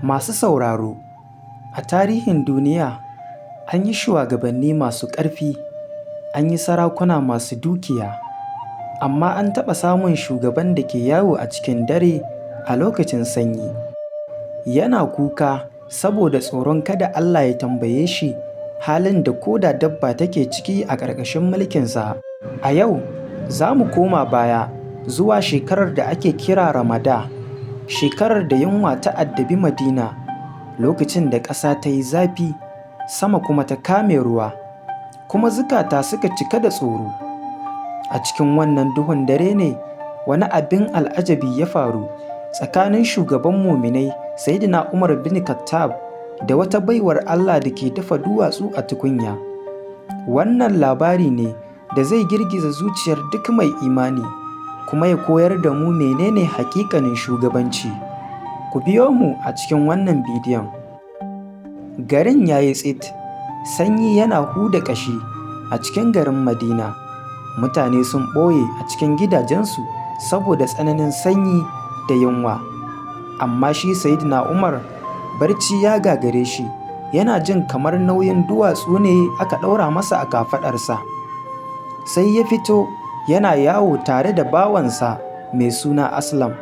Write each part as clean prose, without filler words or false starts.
Masu sauraro, a tarihin duniya an yi shugabanni masu ƙarfi, an yi sarakuna masu dukiya, amma an taɓa samun shugaban da ke yawo a cikin dare a lokacin sanyi, yana kuka saboda tsoron kada Allah ya tambaye shi halin da ko da dabba take ciki a ƙarƙashin mulkinsa. A yau, za mu koma baya zuwa shekarar da ake kira Ramada, shekarar da yunwa ta addabi Madina, lokacin da ƙasa ta yi zafi, sama kuma ta kame ruwa, kuma zukata suka cika da tsoro. A cikin wannan duhun dare ne wani abin al'ajabi ya faru tsakanin shugaban muminai Sayyidina Umar bin Khattab da wata baiwar Allah da ke dafa duwatsu a tukunya. Wannan labari ne da zai girgiza zuciyar duk mai imani, kuma ya koyar da mu menene haƙiƙanin shugabanci. Ku biyo mu a cikin wannan bidiyon. Garin ya yi tsit, sanyi yana huda ƙashi a cikin garin Madina. Mutane sun ɓoye a cikin gidajensu saboda tsananin sanyi da yunwa. Amma shi Sayyidina Umar, barci ya gagare shi, yana jin kamar nauyin duwatsu ne aka ɗaura masa a kafaɗarsa. Sai ya fito yana yawo tare da bawansa mai suna Aslam.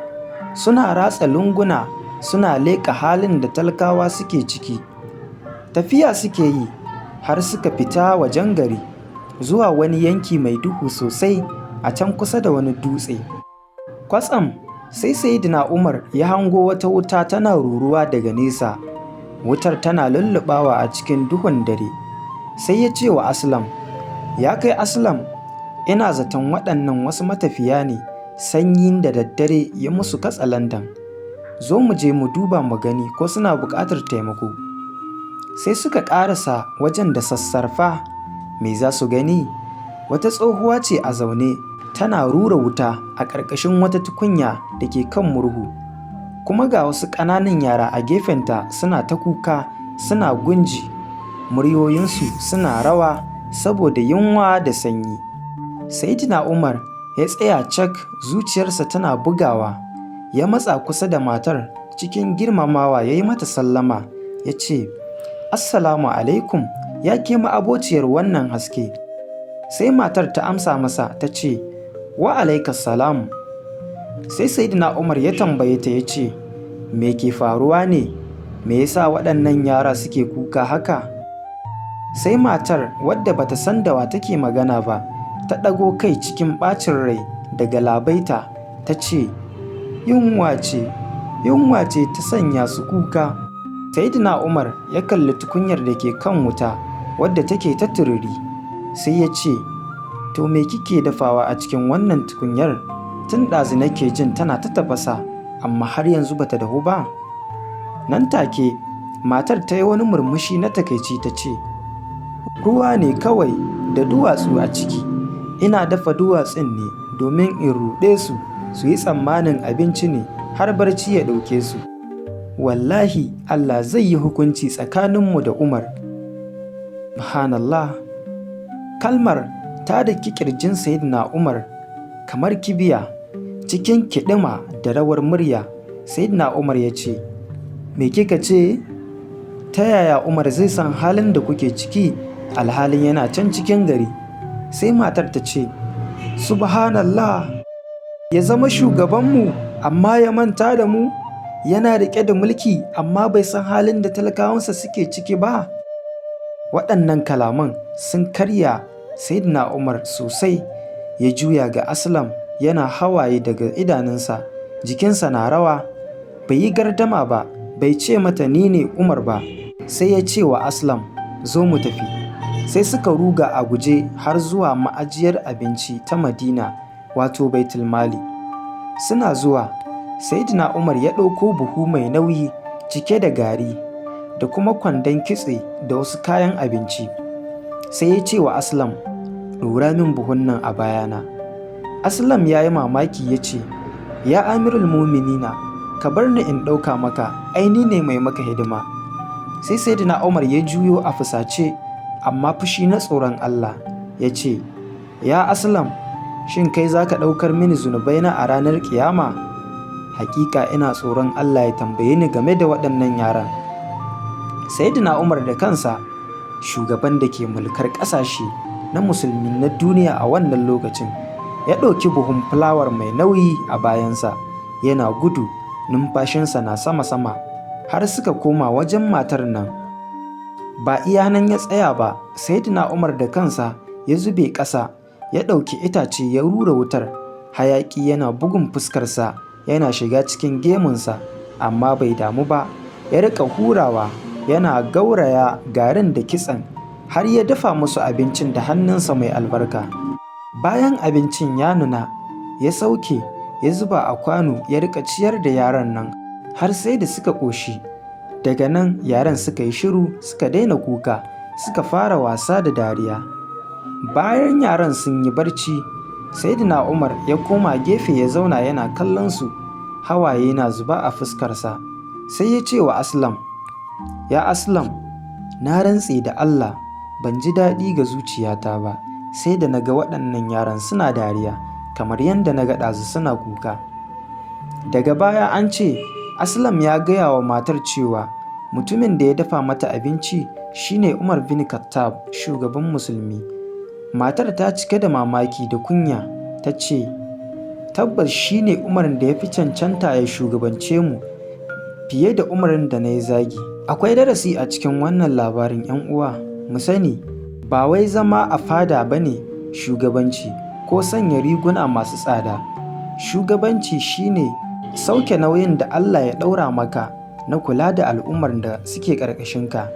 Suna ratsa lunguna suna leƙa halin da talakawa suke ciki. Tafiya suke yi har suka fita wajen gari zuwa wani yanki mai duhu sosai a can kusa da wani dutse. Kwatsam sai Sayyidina Umar ya hango wata wuta tana ruruwa daga nesa. Wutar tana lulluɓawa a cikin duhun dare. Sai ya ce wa Aslam, "Ya kai Aslam, ina zaton waɗannan wasu matafiya ne sanyin da daddare ya musu katsalandan. Zo mu je mu duba mu gani ko suna buƙatar taimako." Sai suka ƙarasa wajen da sassarfa. Me za su gani? Wata tsohuwa ce a zaune tana rura wuta a ƙarƙashin wata tukunya da ke kan murhu. Kuma ga wasu ƙananan yara a gefenta suna ta kuka suna gunji, muryoyinsu suna rawa saboda yunwa da sanyi. Sayyidina Umar ya tsaya cak, zuciyarsa tana bugawa. Ya matsa kusa da matar cikin girmamawa ya yi mata sallama, ya ce, "Assalamu alaikum, ya ke ma'abociyar wannan haske." Sai matar ta amsa masa ta ce, "Wa alaikas salam." Sai Sayyidina Umar ya tambaye ta ya ce, "Me ke faruwa ne? Me yasa waɗannan yara suke kuka haka?" Sai matar, wadda bata san da wa take magana ba, ta ɗago kai cikin ɓacin rai da galabaita ta ce, "Yunwa ce, yunwa ce ta sanya su kuka." Sayyidina Umar ya kalli tukunyar da ke kan wuta wadda take ta tururi, sai ya ce, "To me kike dafawa a cikin wannan tukunyar? Tun ɗazu nake jin tana ta tafasa, amma har yanzu bata dahu ba." Nan take, matar ta yi wani murmushi na takaici ta ce, "Ruwa ne kawai da duwatsu a ciki. Ina dafa duwatsun ne domin in ruɗe su, su yi tsammanin abinci ne har barci ya ɗauke su. Wallahi Allah zai yi hukunci tsakaninmu da Umar." Subhanallah! Kalmar ta daki ƙirjin Sayyidina Umar kamar kibiya. Cikin kiɗima da rawar murya, Sayyidina Umar ya ce, "Me kika ce? Ta yaya Umar zai san halin da kuke ciki alhalin yana can cikin gari?" Sai matar ta ce, "Subhanallah! Ya zama shugabanmu amma ya manta da mu? Yana riƙe da mulki amma bai san halin da talakawansa suke ciki ba?" Waɗannan kalaman sun karya Sayyidina Umar sosai. Ya juya ga Aslam yana hawaye daga idanunsa, jikinsa na rawa. Bai yi gardama ba, bai ce mata ni ne Umar ba, sai ya ce wa Aslam, "Zo mu tafi." Sai suka ruga a guje har zuwa ma'ajiyar abinci ta Madina, wato Baitulmali. Suna zuwa, Sayyidina Umar ya ɗauko buhu mai nauyi cike da gari da kuma kwandon kitse da wasu kayan abinci. Sai ya ce wa Aslam, "Ɗora min buhun nan a bayana." Aslam ya yi mamaki ya ce, "Ya Amirul Muminina, ka bar ni in ɗauka maka, ai ni ne mai maka hidima." Sai Sayyidina Umar ya juyo a fusace, amma fushi na tsoron Allah, ya ce, "Ya Aslam, shin kai za ka ɗaukar mini zunubaina a ranar ƙiyama?" Hakika ina tsoron Allah ya tambaye ni game da waɗannan yaran." Sayyidina Umar da kansa, shugaban da ke mulkar ƙasashe na musulmi na duniya a wannan lokacin, ya ɗauki buhun fulawar mai nauyi a bayansa, yana gudu, numfashinsa na sama-sama, har suka koma wajen matar nan. Ba iya nan ya tsaya ba, Sayyidina Umar da kansa ya zube ƙasa, ya ɗauki itace ya rura wutar, hayaƙi yana bugun fuskarsa, yana shiga cikin gemunsa, amma bai damu ba, ya riƙa hurawa, yana gauraya garin da kitsen, har ya dafa musu abincin da hannunsa mai albarka. Bayan abincin ya nuna, ya sauke, ya zuba a kwano, ya riƙa ciyar da yaran nan har sai da suka ƙoshi. Daga nan yaran suka yi shiru, suka daina kuka, suka fara wasa da dariya. Bayan yaran sun yi barci, Sayyidina Umar ya koma gefe ya zauna yana kallon su, hawaye na zuba a fuskarsa. Sai ya ce wa Aslam, "Ya Aslam, na rantse da Allah ban ji daɗi ga zuciyata ba, sai da na ga waɗannan yaran suna dariya kamar yadda na ga ɗazu suna kuka." Daga baya an ce Aslam ya gaya wa matar cewa mutumin da ya dafa mata abinci shine Umar bin Khattab, shugaban musulmi. Matar ta cika da mamaki da kunya, ta ce, "Tabbas shi ne Umar da ya fi cancanta ya shugabance mu fiye da Umarin da na yi zagi." Akwai darasi a cikin wannan labarin, 'yan uwa, mu sani ba wai zama a fada ba ne shugabanci ko sanya riguna masu tsada. Shugabanci shi ne sauke nauyin da Allah ya ɗaura maka na kula da al'ummar da suke ƙarƙashinka.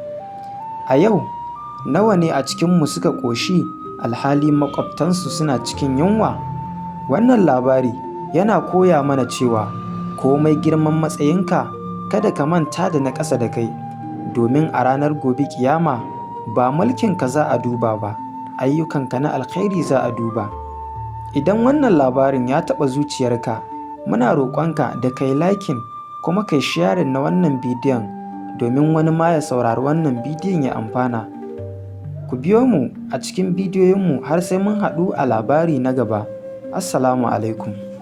A yau, nawa ne a cikinmu suka ƙoshi alhali maƙwabtansu suna cikin yunwa? Wannan labari yana koya mana cewa komai girman matsayinka, kada ka manta da na ƙasa da kai, domin a ranar gobe ƙiyama ba mulkinka za a duba ba, ayyukanka na alkhairi za a duba. Idan wannan labarin ya taɓa zuciyarka, muna roƙonka da kai liking kuma kai sharing na wannan bidiyon domin wani ma ya saurari wannan bidiyon ya amfana. Ku biyo mu a cikin bidiyoyinmu har sai mun haɗu a labari na gaba. Assalamu alaikum.